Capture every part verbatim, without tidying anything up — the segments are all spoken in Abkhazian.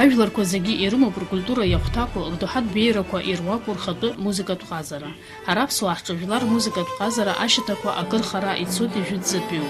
Ажәларқәа зегьы ирымоуп ркультура иахәҭақәоу, рдоуҳатә беиарақәа ируаку рхатәы музыкатә ҟазара. Ҳара аԥсуаа ҳҿы жәлар рмузыкатә ҟазара ашьаҭақәа акыр хара ицоит ижәытәӡатәиу.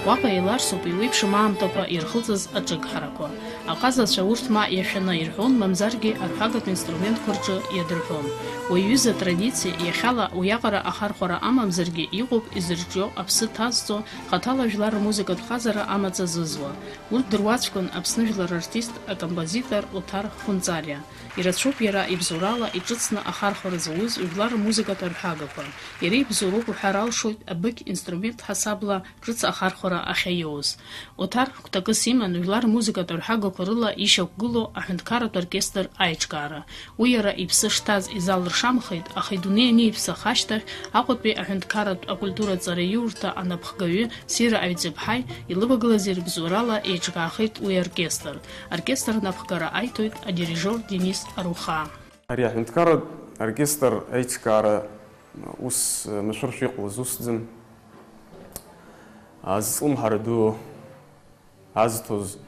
Уаҟа еиларсуп еиуеиԥшым аамҭақәа ирхылҵыз аҿыгҳарақәа. Аҟазацәа урҭ ма иашәаны ирҳәон, мамзаргьы арҳәагатә инструментқәа рҿы иадырҳәон. Уи аҩыза традициа, иахьала уиаҟара ахархәара амамзаргьы, иҟоуп изырҿио, аԥсы ҭазҵо, хаҭала жәлар рмузыкатә ҟазара амаҵ азызуа. Урҭ дыруаӡәкын Аԥсны жәлар рартист, акомпозитор Оҭар Хәынҵариа. Ирацәоуп иара ибзоурала иҿыцны ахархәара зауз жәлар рмузыкатә арҳәагақәа. Иара ибзоуроуп уҳәар алшоит абыкь инструмент ҳасабла ҿыц ахархәара ахьаиоуз. Оҭар гәҭакыс иман жәлар рмузыкатә арҳәагақәа рыла ишьақәгылоу аҳәынҭқарратә оркестр аиҿкаара. Уи иара иԥсы шҭаз изалыршамхеит, аха идунеи аниԥсах ашьҭахь Аҟәатәи аҳәынҭқарратә акультура аҵараиурҭа анапхгаҩы Сира Аҩӡыԥҳаи илывагылази рыбзоурала еиҿкаахеит уи аоркестр. Аоркестр анапхгара аиҭоит адирижиор Денис Арухаа. Ари аҳәынҭқарратә оркестр аиҿкаара ус машәыршәа иҟалаз усӡам. Азҿлымҳара ду азҭоз,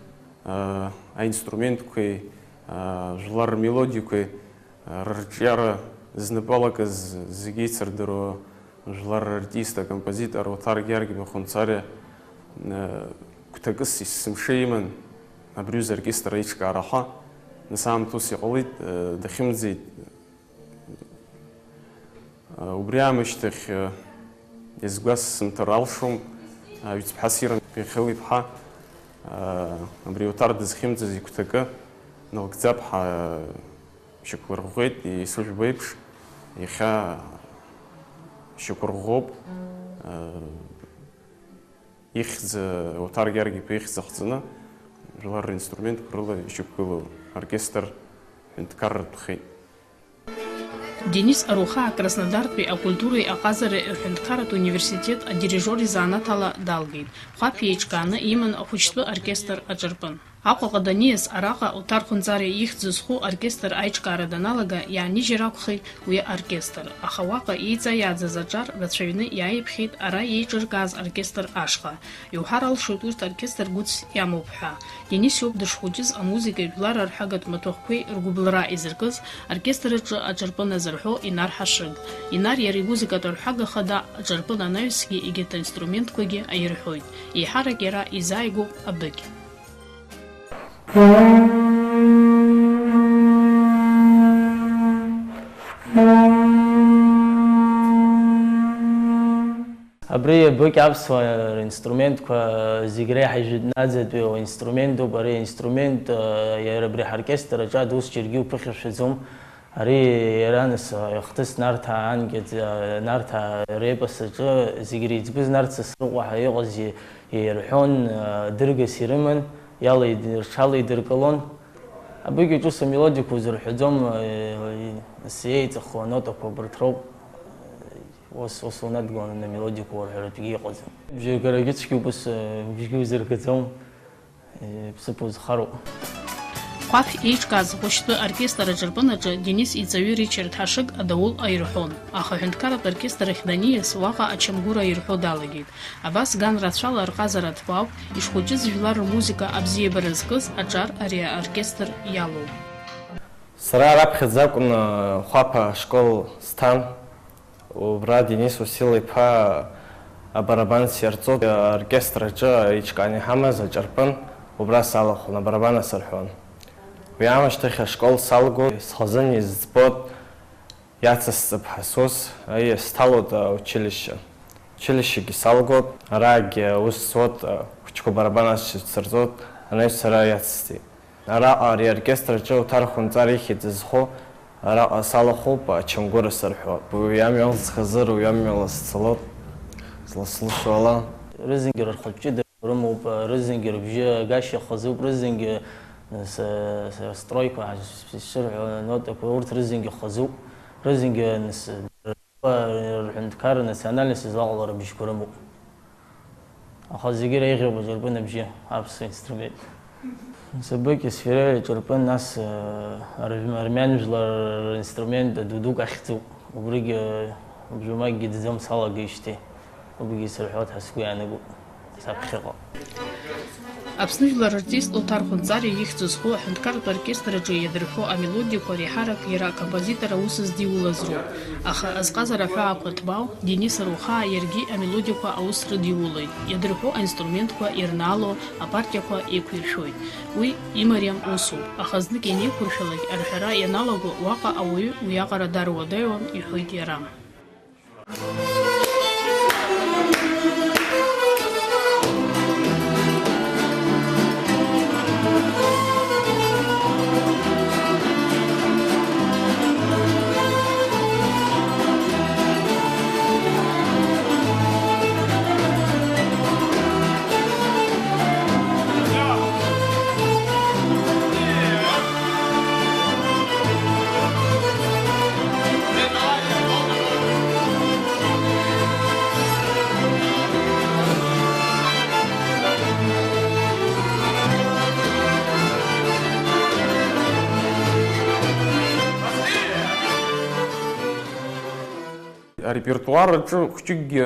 аа, аинструментқәеи, аа, жәлар рмелодиақәеи, аа, рырҿиара знапы алакыз зегьы еицырдыруа жәлар рартист, акомпозитор Оҭар Георги Махәынҵариа, аа, гәҭакыс есымша иман абри аҩыза аоркестр аиҿкаара ҳәа. Нас аамҭа ус иҟалеит, аа, дахьымӡеит. Убри аамышьҭахь, иазгәасымҭар алшом, аҩӡԥҳа Сиран Михаил-иԥҳа, абри Оҭар дызхьымӡаз игәҭакы налгӡап ҳәа шьақәлырӷәӷәеит, исыжәбо еиԥш, иахьа шьақәырӷәӷәоуп. Ихьӡ, Оҭар Георги-иԥа ихьӡ ахҵаны, жәлар ринструментқәа рыла ишьақәгылоу оркестр ҳәынҭқарратәхеит. Денис Арухаа Краснодартәи акультуреи аҟазареи рҳәынҭқарратә университет адирижиор изанааҭ ала далгеит. Хәаԥ иеиҿкааны иман ахәыҷтәы оркестр аҿарпын. Аҟәаҟа даниас, араҟа Оҭар Хәынҵариа ихьӡ зху оркестр аиҿкаара даналага, иаанижьыр акәхеит уи аоркестр, аха уаҟа еиҵаиааӡаз аҿар рацәаҩны иааиԥхьеит ара еиҿыркааз оркестр ашҟа. Иуҳәар алшоит урҭ оркестр гәыцәс иамоуп ҳәа. Денис иоуп дышхәыҷыз амузыкеи жәлар арҳәагатә маҭәахәқәеи ргәыбылра изыркыз, оркестр аҿы аҿарпын азырҳәо Инар Ҳашыг. Инар иара имузыкатә арҳәага хада аҿарпын анаҩсгьы егьырҭ аинструментқәагьы аирҳәоит. Еиҳарак иара изааигәоуп абыкь. Абри абыкь аԥсуа инструментқәа зегь реиҳа ижәытәнааӡатәиу инструментуп. Ари аинструмент, э, иара абри ҳоркестр аҿы адус џьаргьы уԥыхьашәаӡом. Ари иара, нас, ихҭыс Нарҭаа анкьаӡа, Нарҭаа репос аҿы зегь реиҵбыз Нарҭ Сасрыҟәа ҳәа иҟаз и-, иирҳәон, дыргас ирыман, иалеид-, рҽалеидыркылон. Абыкь аҿы ус амелодиақәа узырҳәаӡом, нас иеиҵыху анотақәа убарҭ роуп. Ус, ус унадгыланы амелодиақәа урҳәаратәгьы иҟаӡам. Бжьагарагьы цәгьоуп, ус, бжьгьы узыргаӡом. Иԥсыԥ узхароуп. Хәаԥ еиҿкааз ахәыҷтәы оркестр аҿарпын аҿы Денис иҵаҩы Ричард Ҳашыг адаул аирҳәон, аха аҳәынҭқарратә оркестр ахь даниас, уаҟа ачамгәыр аирҳәо далагеит. Абас ган рацәала рҟазара ҭбаауп, ишхәыҷыз жәлар рмузыка абзиабара зкыз аҿар ари аоркестр иалоу. Сара раԥхьаӡа акәын Хәаԥ ашкол сҭан. Убра Денис Уасил-иԥа абарабан сиарҵоит, аоркестр аҿы еиҿкааны иҳамаз аҿарпын, убра салахәын, абарабан асырҳәон. Уи аамышьҭахь ашкол салгоит, схазын изӡбоит, иацысҵап ҳәа сус, аиа, сҭалоит аучилишьче. Училишьчегьы салгоит, араагьы аус зуеит, ахәыҷқәа барабан асшьацәа рҵоит, анаҩс сара иацысҵеит. Араҟа ари аоркестр аҿы Оҭар Хәынҵар ихьӡ зху араҟа салахәуп, ачамгәыр асырҳәо. Уи амҩа схазыр, уи амҩала сцалоит, зласлышо ала. Рызегьы рхатә ҷыдарақәа рымоуп, рызегьы рыбжьы агашьа хазуп, рызегьы с-, с-, стройқәа, ишырҳәо, анотақәа, урҭ рызегьы хазуп, рызегьы с-, Рҳәынҭқарра национальность излаҟало рыбжьқәа рымоуп. Аха зегьы иреиӷьуп аҿырпын абжьы, аԥсуа инструмент. Сабыкь асферель аҿырпын, нас, э, арв-, армян жәлар ринструмент адудук ахьӡуп. Убригьы, убжамакгьы дӡом салагеижьҭеи. Убригьы сырҳәоит ҳәа сгәы иаанагоуп, саԥхьаҟа. Аԥсны жәлар рартист Оҭар Хәынҵариа ихьӡ зху аҳәынҭқарратә оркестр аҿы иадырҳәо амелодиақәа реиҳарак иара акомпозитор аус здиулаз роуп, аха азҟазара аҳәаақәа ҭбаау Денис Арухаа иаргьы амелодиақәа аус рыдиулоит, иадырҳәо аинструментқәа ирнаало апартиақәа еиқәиршәоит. Уи имариам усуп, аха знык ианеиқәыршәалак арҳәара ианалаго уаҟа ауаҩы уиаҟара даруадаҩуан, иҳәоит иара. Арепертуар аҿы хәҷыкгьы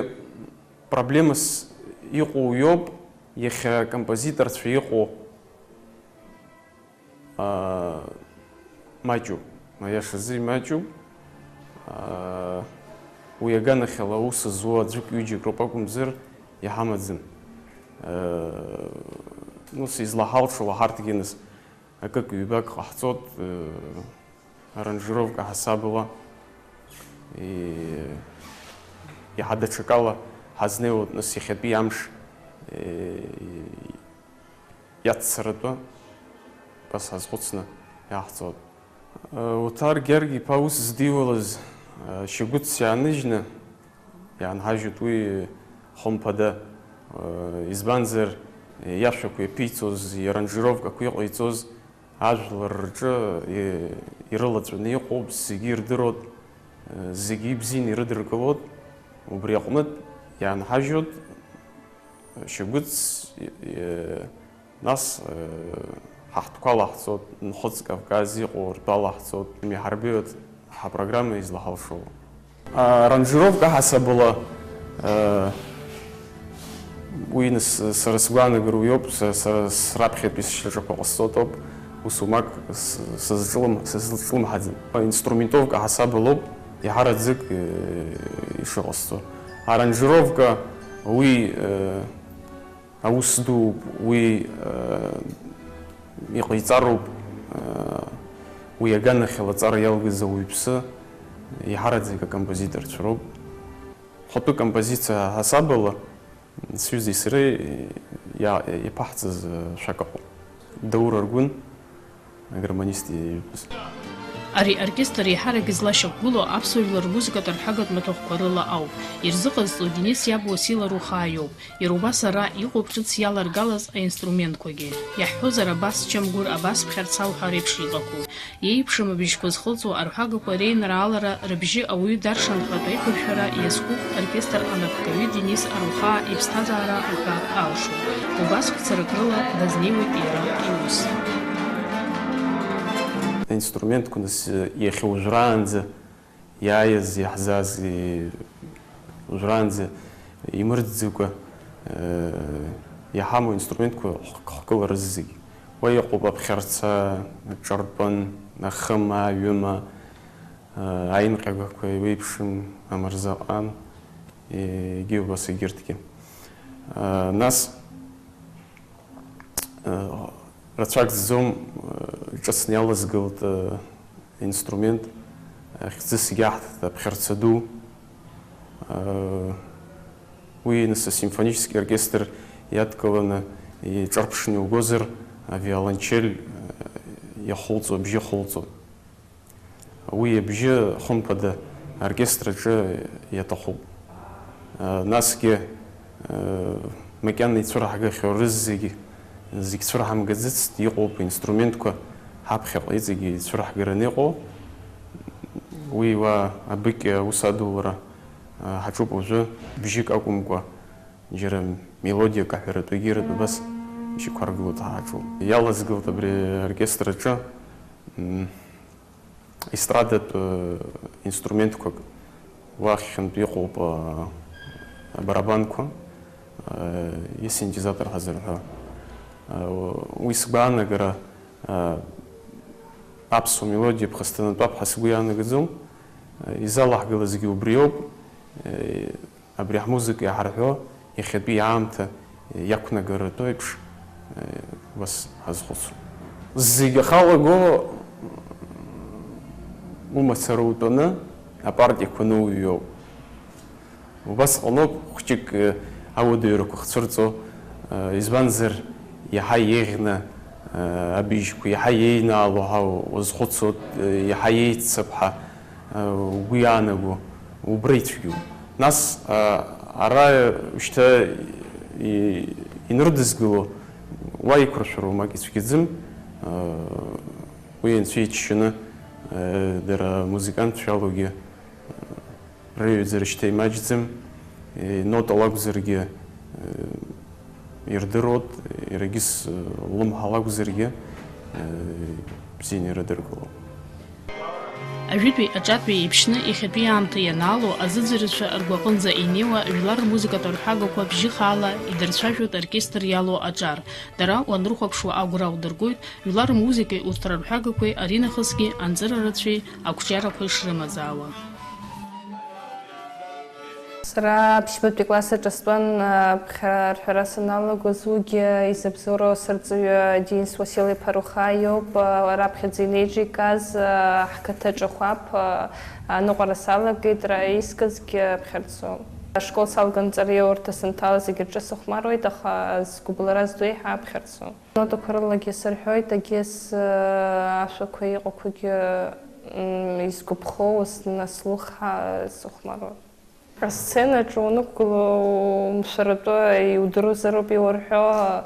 проблемас иҟоу иоуп, иахьа композиторцәа иҟоу. Аа, маҷуп, аиашазы имаҷуп. Аа, уи аганахьала аус зуа аӡәык-ҩыџьак роуп акәымзар, иҳамаӡам. Аа, ус излаҳалшо ҳарҭгьы нас акык-ҩбак ҟаҳҵоит, аа, аранжировка ҳасабала. И-, иаҳа даҽакала ҳазнеиуеит нас иахьатәи амш, и-, иаццаратәы, убас ҳазхәыцны иаҳҵоит. Уҭар Гьаргь-иԥа аус здиулаз, Шьагәыц иааныжьны иаанҳажьуеит уи, хымԥада, избанзар, иашәақәа иаԥиҵоз, иаранжировкақәа иҟаиҵоз ажәлар рҿы ирылаҵәаны иҟоуп, зегьы ирдыруеит, зегьы ибзианы ирыдыркылоит. Убри аҟнытә иаанҳажьуеит, Шьагәыц, е, нас, е, ҳа ҳтәқәа лаҳҵоит, Нхыҵ Кавказ иҟоу ртәы алаҳҵоит, имеҳарбеиоит ҳапрограмма излаҳалшо. Аранжировка ҳасабала, е, уи нас сара сгәаанагароуп, са, сара сраԥхьатәи сшьаҿақәа ҟасҵоит ауп, ус умак с-, сызҿлым-, сызҿлымҳаӡам. Инструментовка ҳасабалоуп. Иаҳараӡак, э, ишыҟасҵо. Аранжировка уи, э, аус дууп, уи, э, иҟаиҵароуп, э, уи аганахьала аҵара иалгаз ауаҩԥсы, иаҳараӡак акомпозиторцәа роуп. Хатәы композициа ҳасабала, Сҩызеи сареи иа-, иаԥаҳҵаз, э, шәак ыҟоуп. Даур Аргәын, агармонист иҩыза. Ари аоркестр еиҳарак излашьақәгылоу аԥсуа жәлар рмузыкатә арҳәагатә маҭәахәқәа рыла ауп. Ирзыҟазҵо Денис иаб Уасил Арухаа иоуп. Иара убас ара иҟоуп ҿыц иаларгалаз аинструментқәагьы. Иаҳҳәозар, абас Чамгәыр, абас Ԥхьарца уҳәа реиԥш иҟақәоу. Иеиԥшым абжьқәа зхылҵуа арҳәагақәа реинраалара рыбжьы ауаҩы даршанхатә аиқәыршәара иазкуп оркестр анапхгаҩы Денис Арухаа иԥсҭазаара аҳәаак алшоит. Убас хәцарак рыла дазнеиуеит иара иус. Аинструментқәа нас иахьа уажәраанӡа иааиз, иаҳзааз, и-, уажәраанӡа имырӡӡакәа, э, иҳамоу инструментқәа хк-, хкыларыз зегь. Уа иҟоуп аԥхьарца, аҿарпын, ахыма, аҩыма, э, аинҟьагақәа еиуеиԥшым, амырзаҟан, егьи убас егьырҭгьы. Э, нас, Рацәак зӡом, ҿыцны иалазгылт инструмент, хьӡыс егьаҳҭеит аԥхьарца ду. Уи нас асимфонический оркестр иадкыланы иҿарԥшны иугозар, авиолончель иахылҵо, абжьы хылҵо. Уи абжьы, хымԥада, аоркестр аҿы иаҭахуп. Насгьы, макьана ицәырҳгахьоу рызегь, зегь цәырҳамгаӡацт, иҟоуп инструментқәа ҳаԥхьаҟа иҵегь ицәырҳгараны иҟоу. Уи уа абыкь аус адулара ҳаҿуп уажәы, бжьык акәымкәа, џьара мелодиак аҳәаратәы, егьаратәы абас ишьақәаргылоит ҳаҿу. Иалазгылт абри аоркестр аҿы, м, естрадатә, э, инструментқәак, уахьынтә иҟоуп, э, абарабанқәа, э, исинтезатор ҳазырҳәо. Уи сгәаанагара аԥсуа мелодиа ԥхасҭанатәуп ҳәа сгәы иаанагаӡом. Изалаҳгалазгьы убриоуп. Абри ҳмузыка иаҳарҳәо иахьатәи аамҭа иақәнагаратәы еиԥш, убас ҳазхәыцуа. Зегь ахалаго умацара утәаны апартиақәа ныуҩуоуп. Убас ҟаноуп хәҷык ауадаҩрақәа хцәырҵо, избанзар иаҳа еиӷьны абыжьқәа, иаҳа еинаало ҳәа уазхәыцуа, иаҳа еиццап ҳәа угәы иаанаго, убра ицәгьоуп. Нас ара шьҭа инрыдызгыло уа иқәыршәароума, ак ицәгьаӡым, уи анцәа иччаны дара музыкантцәа иалоугьы рыҩаӡара шьҭа имаҷӡам, нотала акәзаргьы ирдыруеит, иаргьы лымҳала акәзаргьы бзианы ирыдыркылоит. Ажәытәи аҿатәи еиԥшны иахьатәи аамҭа ианаало, азыӡырҩцәа ргәаҟынӡа инеиуа жәлар рмузыкатә арҳәагақәа бжьы хаала идырцәажәоит оркестр иалоу аҿар. Дара уанрыхәаԥшуа агәра удыргоит, жәлар рмузыкеи урҭ рарҳәагақәеи аринахысгьы анҵыра рацәеи ақәҿиарақәеи шрымазаауа. Сара ԥшьбатәи класс аҿы стәан, аԥхьа арҳәара саналагоз, уигьы изыбзоуроу сырҵаҩы Денис Уасил-иԥа Руха иоуп, раԥхьаӡа инеиҿикааз, ҳқыҭа ҿахәап, аныҟәара салагеит, ра искызгьы аԥхьарцо. Ашкол салган ҵараиурҭа санҭала зегьы рҿы сыхәмаруеит, аха сгәыбылра зду еиҳа аԥхьарцо. Нотақәа рылагьы сырҳәоит, егьыс, ашәақәа иҟақәагьы, м, изгәаԥхоу снаслыхҳәа сыхәмаруан. Асценаҿ уанықәгыло, умшәаратәы иудыруазароуп иурҳәо,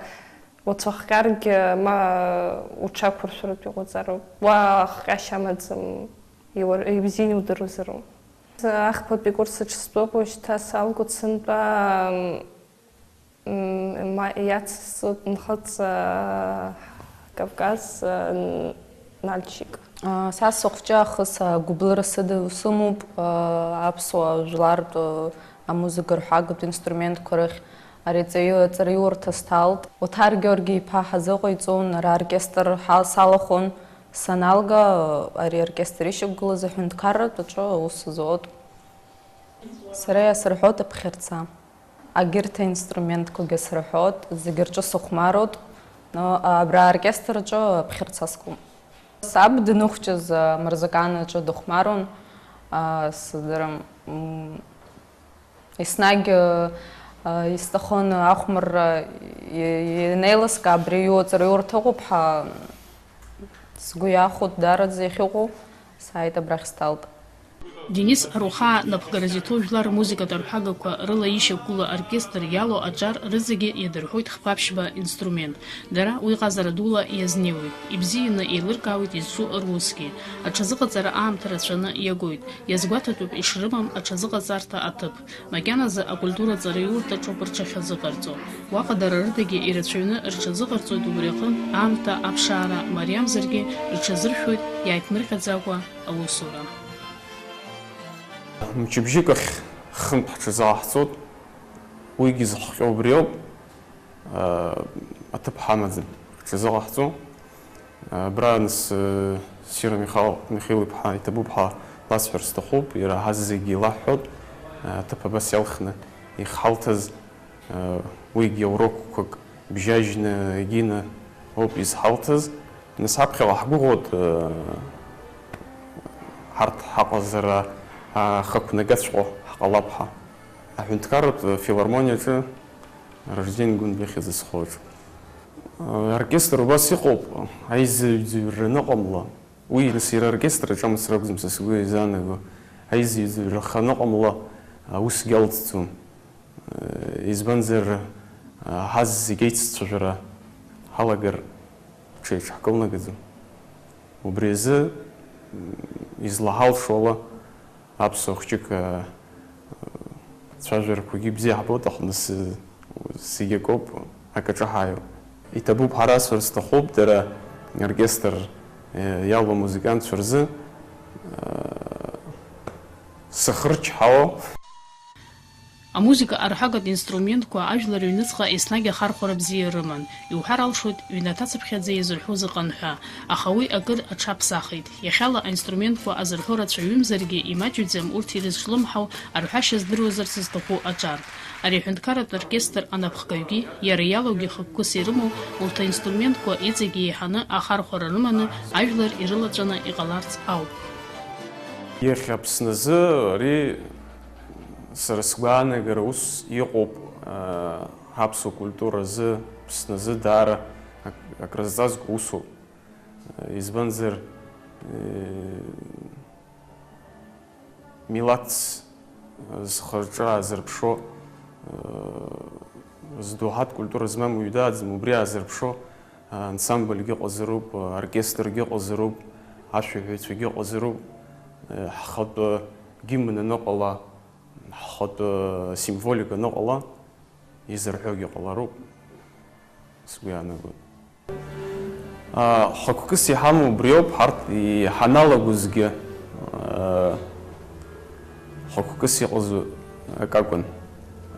уацәахҟьаргьы, ма уҽақәыршәаратәы иҟоуҵароуп. Уа хҟьашьа амаӡам, иур-, ибзианы иудыруазароуп. Ахԥатәи курс аҿы стәоуп уажәшьҭа, салгоит сынтәа, м, ма-, иацысҵоит нхыҵ, а, Кавказ, а, Н-, Нальчик. А, са сыхәҷы аахыс агәыблыра сыда-, сымоуп, а, аԥсуа жәлартә, а, амузыка рҳәагатә инструментқәа рахь ари аҵаҩы-, аҵараиурҭа сҭалт. Оҭар Георги-иԥа ҳазыҟаиҵон, ара аоркестр ҳа-, салахәын. Саналга, ари аоркестр ишьақәгылаз аҳәынҭқарратә аҿы аус зуеит. Сара иасырҳәоит аԥхьарца. Агьырҭ аинструментқәагьы сырҳәоит, зегьы рҿы сыхәмаруеит, но абра аоркестр аҿы аԥхьарца скуп. Саб даныхәҷыз амырзакан аҿы дыхәмаруан, а, сыздырам, м, еснагь, а, исҭахын ахәмарра и-, ианеилыскаа, абри иуаҵәа-, иурҭ ыҟоуп ҳәа сгәы иахәоит, даараӡа иахьыҟоу, сааит абрахь сҭалт. Денис Арухаа напхгара зиҭо жәлар рмузыкатә арҳәагақәа рыла ишьақәгылоу оркестр иалоу аҿар рызегьы иадырҳәоит хԥа-ԥшьба инструмент. Дара уи ҟазара дула иазнеиуеит, ибзианы еилыркаауеит изҿу русгьы. Аҽазыҟаҵара аамҭа рацәаны иагоит, иазгәаҭатәуп ишрымам аҽазыҟаҵарҭа аҭыԥ. Макьаназы акультура ҵараиурҭаҿоуп рҽахьазыҟарҵо. Уаҟа дара рыдагьы ирацәаҩны рҽазыҟарҵоит, убри аҟынтә аамҭа аԥшаара мариамзаргьы рҽазыршәоит иааиԥмырҟьаӡакәа аусура. Мчыбжьык ахь хынтә ҳҽазаҳҵоит, уигьы зыхҟьо убриоуп, аҭыԥ ҳамаӡам, ҳҽазыҟаҳҵо. Абра нас, э, Сира Михал-, Михаил-иԥҳа иҭабуп ҳәа ласҳәар сҭахуп, иара ҳазегьы илаҳҳәоит, э, аҭыԥ абас иалхны ихҳалҭаз, э, уигьы урокқәак бжьажьны егьины ауп изҳалҭаз. Нас ҳаԥхьаҟа ҳгәыӷуеит, э, ҳарҭ ҳаҟазара ахақәнагаҵәҟьо ҳҟалап ҳәа. Аҳәынҭқарратә филармониаҿы Ражден Гәындбиа ихьӡ зхоу аҿы. Аоркестр убас иҟоуп, аизыҩӡҩра аныҟамла, уи нас иара аоркестр аҿы амацара акәӡам са сгәы иазаанаго, аизыҩӡҩра аныҟамла, аусгьы алҵӡом. Избанзар, ҳазегь аиццәажәара ҳалагар ҽеиҿаҳкылнагаӡом. Убри азы, м, излаҳалшо ала, аԥсуа хәҷык, а, цәажәарақәагьы бзиа ҳбоит, аха нас, э, зегь акоуп, акаҿы ҳааиуа. Иҭабуп ҳәа расҳәар сҭахуп, дара аоркестр, э, иалоу амузыкантцәа рзы, э, сыхрычҳауа. Амузыка арҳәагатә инструментқәа ажәлар рыҩныҵҟа еснагь ахархәара бзиа рыман. Иуҳәар алшоит, ҩнаҭацыԥхьаӡа иазырҳәоз ыҟан ҳәа, аха уи акыр аҽаԥсахит. Иахьала аинструментқәа азырҳәо рацәаҩымзаргьы, имаҷҩӡам урҭ ирызҿлымҳау арҳәашьа здыруазарц зҭаху аҿар. Ари аҳәынҭқарратә оркестр анапхгаҩгьы, иара иалоугьы хықәкыс ирымоу урҭ аинструментқәа иҵегьы еиҳаны ахархәара рыманы ажәлар ирылаҵәаны иҟаларц ауп. Иахьа Аԥсназы ари, сара сгәаанагара, ус иҟоуп, аа, ҳаԥсуа культура азы, Аԥсназы даара ак-, акрызҵазкуа усуп. Избанзар, э, милаҭс зхы-рҿы аазырԥшуа, э, здоуҳатә культура змам уаҩ дааӡам, убри аазырԥшуа ансамбльгьы ыҟазароуп, оркестргьы ыҟазароуп, ашәаҳәаҩцәагьы ыҟазароуп, э, ҳхатәы гимн аныҟала, ҳхатәы символика аныҟала, изырҳәогьы ҟалароуп, сгәы иаанагоит. А, хықәкыс иҳамоу убриоуп, ҳарҭ иҳаналагозгьы, а, хықәкыс иҟаз акакәын.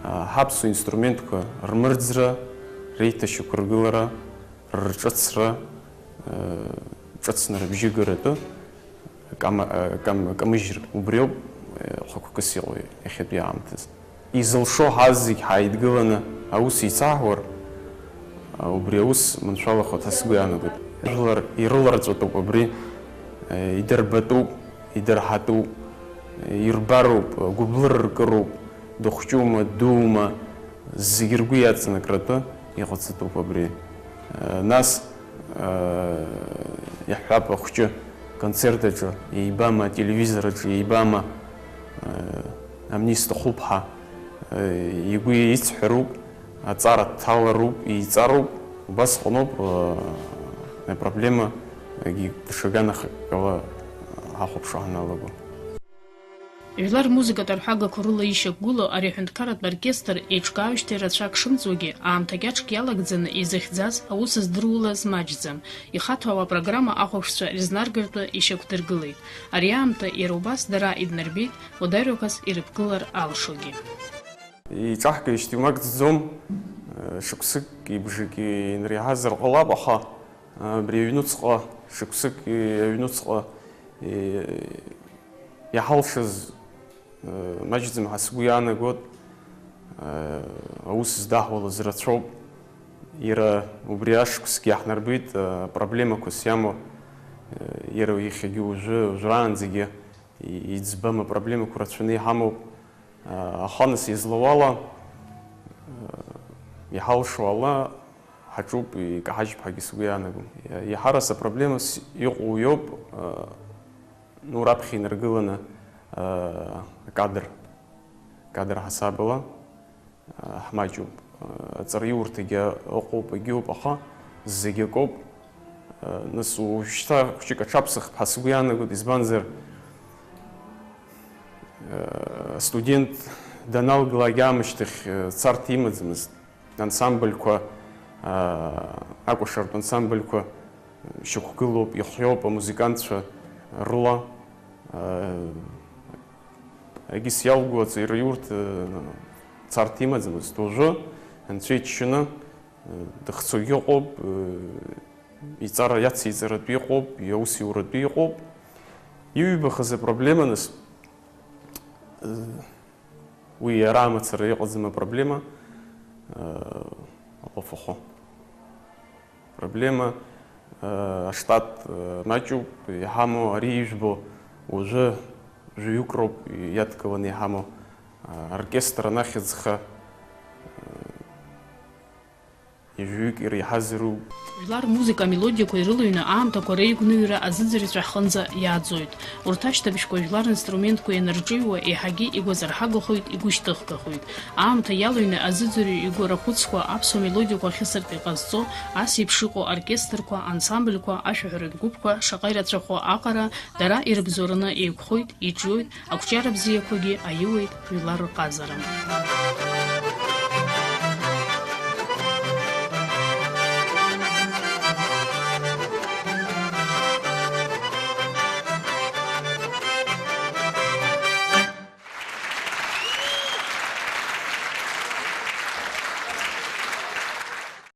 А, ҳаԥсуа инструментқәа рмырӡра, реиҭашьақәыргылара, рырҿыцра, а, ҿыцны рыбжьыгаратәы, Кама-, э, кам-, камыжьра убриоуп, э, хықәкыс иҟоу иахьатәи аамҭазы. Изылшо ҳазегь ҳааидгыланы аус еицаҳуар, э, убри аус маншәалахоит ҳәа сгәы иаанагоит. Жәлар ирыларҵәатәуп абри, э, идырбатәуп, идырҳатәуп, э, ирбароуп, э, гәыблыра ркыроуп, дыхәҷума, дуума, зегь ргәы иаҵанакратәы иҟаҵатәуп абри. Э, нас, э, иаҳҳәап, ахәҷы концерт аҿы еибама, ателевизор аҿы еибама, э, амни сҭахуп ҳәа, э, игәы ицҳәароуп, аҵара дҭалароуп, еиҵароуп, убасҟаноуп, э, апроблема, егьи даҽа ганахьала ҳахәаԥшуа ҳаналаго. Жәлар рмузыкатә арҳәагақәа рыла ишьақәгылоу ари аҳәынҭқарратә оркестр еиҿкааҩышьҭи рацәак шымҵуагьы, аамҭа кьаҿк иалагӡаны изыхьӡаз аус здырулаз маҷӡам. Ихаҭәаау апрограмма ахәаԥшцәа рызнаргартә ишьақәдыргылеит. Ари аамҭа иара убас дара иднарбеит, уадаҩрақәас ирыԥгылар алшогьы. Иҿаҳкижьҭеи умаҷӡом, шықәсыки бжаки инреиҳазар ҟалап, аха абри аҩнуҵҟа, шықәсыки аҩнуҵҟа иҳалшаз, э, маҷӡам ҳәа сгәы иаанагоит, э, аус здаҳулаз рацәоуп. Иара убри ашықәсгьы иаҳнарбеит, э, проблемақәас иамоу, э, иара иахьагьы уажәы, уажәраанӡагьы и-, иӡбам апроблемақәа рацәаны иҳамоуп. Э, аха нас излауала, э, иҳалшо ала ҳаҿуп, икаҳажьп ҳәагьы сгәы иаанагом. Иа-, иаҳарас апроблемас иҟоу иоуп, э, ну, раԥхьа инаргыланы, э, акадр, акадр ҳасабала, э, ҳмаҷуп. Э, аҵараиурҭагьы ыҟоуп, егьиуп, аха зегь акоуп. Э, нас уажәшьҭа хәҷык аҽаԥсахп ҳәа сгәы иаанагоит, избанзар, э, астудент даналгалак аамышьҭахь, э, царҭа имаӡамызт. Ансамбльқәа, аа, акәашартә ансамбльқәа шьақәгылоуп, ихиоуп амузыкантцәа рыла. Аа, егьыс иалгоу аҵараиурҭа, э, царҭа имаӡамызт. Уажәы анцәа иџьшьаны, э, дыхцогьы ыҟоуп, э, иҵара иациҵаратәы иҟоуп, иаусиуратәы иҟоуп. Иҩбахаз апроблема нас, э, Уи иара амацара иҟаӡам апроблема, э, аҟәафахо. Проблема, э, аштат, э, маҷуп, иҳамоу ари ижәбо уажәы жәаҩык роуп иадкыланы иҳамоу, э, оркестр анахьӡха, э, Ҩажәаҩык иреиҳаз ироуп. Жәлар рмузыка амелодиақәа ирылыҩны аамҭақәа реигәныҩра азыӡырҩцәа ҳҟынӡа иааӡоит. Урҭ ашьҭыбжьқәа жәлар ринструментқәа ианырҿыҩуа, еиҳагьы игәазырҳагахоит, игәышьҭыхгахоит. Аамҭа иалыҩны азыӡырҩ игәы рахәыцқәа аԥсуа мелодиақәа ахьысыртә иҟазҵо, ас еиԥш иҟоу оркестрқәа, ансамбльқәа, ашәаҳәаратә гәыԥқәа шаҟа ирацәахо аҟара, дара ирыбзоураны еиқәхоит, иҿиоит, ақәҿиара бзиақәагьы аиуеит жәлар рҟазара.